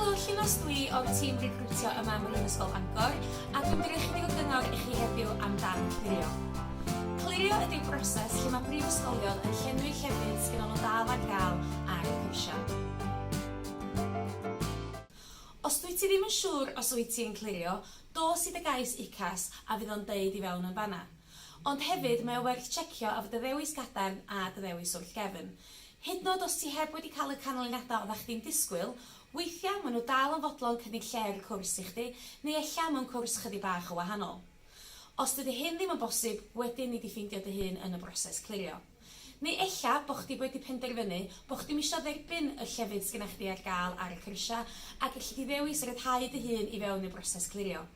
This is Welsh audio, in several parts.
Helo, Llinos dwi o'r tîm recriwtio yma ym Mhrifysgol Bangor a dwi'n mynd i roi chydig o gyngor i chi heddiw amdan clirio. Clirio ydy'r broses lle mae prifysgolion yn llenwi llefydd sgynnon nhw dal ar gael ar y cyrsiau. Os dwyt ti ddim yn siŵr os wyt ti yn clirio, dos i dy gais UCAS a fydd o'n deud i fewn yn fan'na. Ond hefyd, mae o werth checio a fod dy ddewis gadarn a dy ddewis wrth gefn. Hyd yn oed os ti heb wedi cael y canlyniadau oeddach chdi'n disgwyl, weithiau maen nhw dal yn fodlon cynnig lle ar y cwrs i chdi, neu ella mewn cwrs chydig bach o wahanol. Os dydy hyn ddim yn bosib, wedyn nei di ffeindio dy hun yn y broses clirio. Neu ella bo chdi wedi penderfynu bo chdi'm isio dderbyn y llefydd sgenna chdi ar gael ar y cyrsia ac elli di ddewis ryddhau dy hun i fewn i'r broses clirio.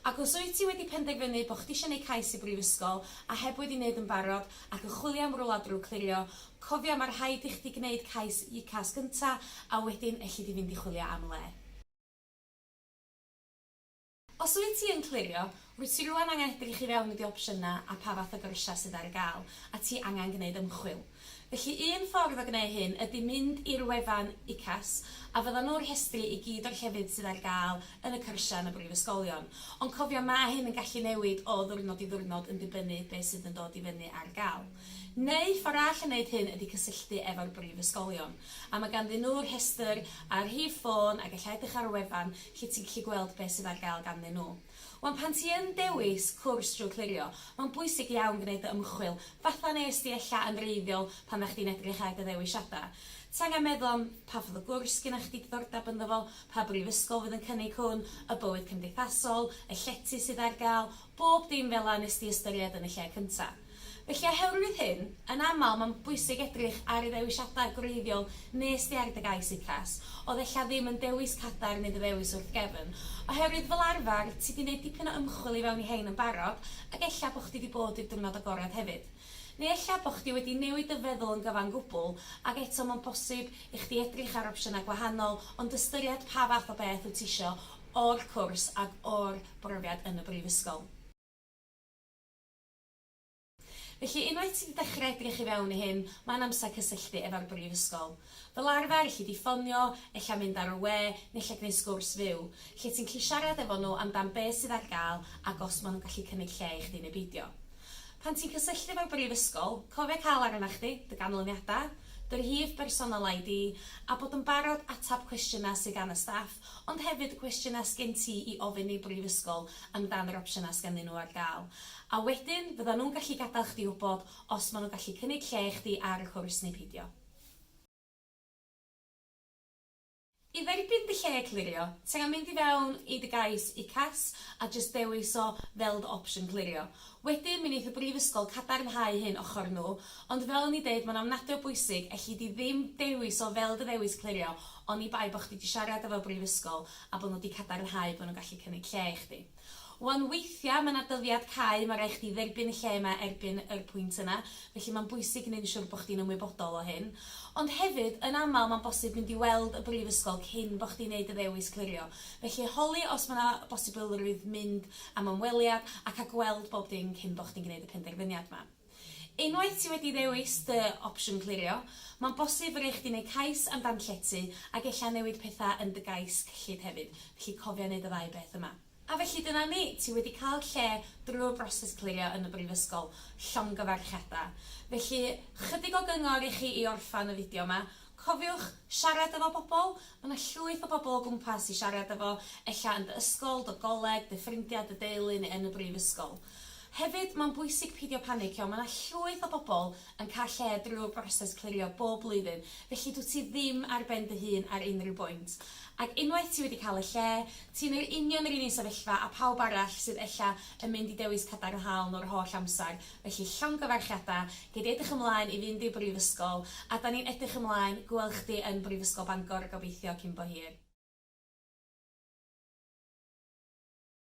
Ac os wyt ti wedi penderfynu bo chdi isio neud cais i brifysgol a heb wedi neud yn barod ac yn chwilio am rwla drw clirio, cofia ma rhaid i chdi gneud cais UCAS gynta a wedyn elli di fynd i chwilio am le. Os wyt ti yn clirio, rwyt ti rŵan angen edrych i fewn i dy opsiynau a pa fath o gyrsiau sydd ar gael, a ti angen gwneud ymchwil. Felly un ffordd o gwneud hyn ydy mynd i'r wefan UCAS a fyddan nhw'n rhestru i gyd o'r llefydd sydd ar gael yn y cyrsiau yn y brifysgolion. Ond cofia mae hyn yn gallu newid o ddiwrnod i ddiwrnod yn dibynnu be sydd yn dod i fyny ar gael. Neu ffordd arall o wneud hyn ydy cysylltu efo'r brifysgolion. A mae ganddyn nhw rhestr a rhif ffôn ac ella edrych ar y wefan lle ti'n gallu gweld be sydd ar gael ganddyn nhw. Wan pan ti yn dewis cwrs drwy Clirio, mae'n bwysig iawn gwneud dy ymchwil, fatha nes di ella yn wreiddiol pan 'da chdi'n edrych ar dy ddewisiada. Ti angen meddwl am pa fath o gwrs gynna chdi diddordeb ynddo fo, pa brifysgol fydd yn cynnig hwn, y bywyd cymdeithasol, y llety sydd ar gael, bob dim fela nes di ystyried yn y lle cynta. Felly oherwydd hyn, yn aml mae'n bwysig edrych ar y ddewisiadau gwreiddiol nes di ar dy gais UCAS, oedd ella ddim yn dewis cadarn neu dy ddewis wrth gefn, oherwydd fel arfer ti 'di neud dipyn o ymchwil i fewn i hein yn barod ac ella bo' chdi 'di bod i'r diwrnod agored hefyd. Neu ella bo' chdi wedi newid dy feddwl yn gyfan gwbl ac eto mae'n bosib i chdi edrych ar opsiynau gwahanol ond ystyried pa fath o beth wyt ti isio o'r cwrs ag o'r brofiad yn y brifysgol. Felly, unwaith ti 'di dechrau edrych i fewn i hyn, mae'n amser cysylltu efo'r brifysgol. Fel arfer, elli di ffonio, ella mynd ar y we, neu ella gwneud sgwrs fyw, lle ti'n gallu siarad efo nhw amdan be sydd ar gael ac os maen nhw'n gallu cynnig lle i chdi neu beidio. Pan ti'n cysylltu efo'r brifysgol, cofia cael arna chdi, dy ganlyniadau, dy rhif bersonol ID, a bod yn barod atab cwestiynau sydd gan y staff, ond hefyd y cwestiynau sgen ti i ofyn i'r brifysgol amdan yr opsiynau sgenddyn nhw ar gael. A wedyn, fyddan nhw'n gallu gadael chdi wybod os maen nhw'n gallu cynnig lle i chdi ar y cwrs neu peidio. I dderbyn dy lle clirio, ti angen mynd i fewn i dy gais UCAS a jyst dewis o fel dy opsiwn clirio. Wedyn mi neith y brifysgol cadarnhau hyn ochr nhw, ond fel o'n i'n deud mae'n ofnadwy o bwysig, elli di ddim dewis o fel dy ddewis clirio oni bai bo chdi 'di siarad efo'r brifysgol a bo nhw 'di cadarnhau bo nhw'n gallu cynnig lle i chdi. Wan weithia ma' 'na dyddiad cau ma' raid chdi dderbyn y lle 'ma erbyn yr pwynt yna, felly ma'n bwysig neud yn siwr bo chdi'n ymwybodol o hyn. Ond hefyd, yn amal ma'n bosib mynd i weld y brifysgol cyn bo chdi'n neud y ddewis clirio. Felly holi os ma' 'na bosibilrwydd mynd am ymweliad a ca' gweld bob dim cyn bo chdi'n gneud y penderfyniad 'ma. Unwaith ti wedi ddewis dy opsiwn clirio, mae'n bosib fy rhaid chdi wneud cais amdan llety ac ella newid pethau yn dy gais cyllid hefyd, felly cofia wneud y ddau beth yma. A felly dyna ni, ti wedi cael lle drwy'r broses clirio yn y brifysgol, llongyfarchiadau. Felly, chydig o gyngor i chi i orffan y fideo yma, cofiwch siarad efo bobl, mae 'na llwyth o bobl o gwmpas i siarad efo, ella yn dy ysgol, dy goleg, dy ffrindiau, dy deulu neu yn y brifysgol. Hefyd, mae'n bwysig peidio panicio, mae 'na llwyth o bobl yn cael lle drwy'r broses clirio bob blwyddyn, felly dwyt ti ddim ar ben dy hun ar unrhyw bwynt. Ac unwaith ti wedi cael y lle, ti'n yr union yr un un sefyllfa â pawb arall sydd ella yn mynd i dewis cadarnhaol nhw'r holl amser, felly llongyfarchiadau, gei di edrych ymlaen i fynd i'r brifysgol, a 'dan ni'n edrych ymlaen gweld chdi yn Brifysgol Bangor gobeithio cyn bo hir.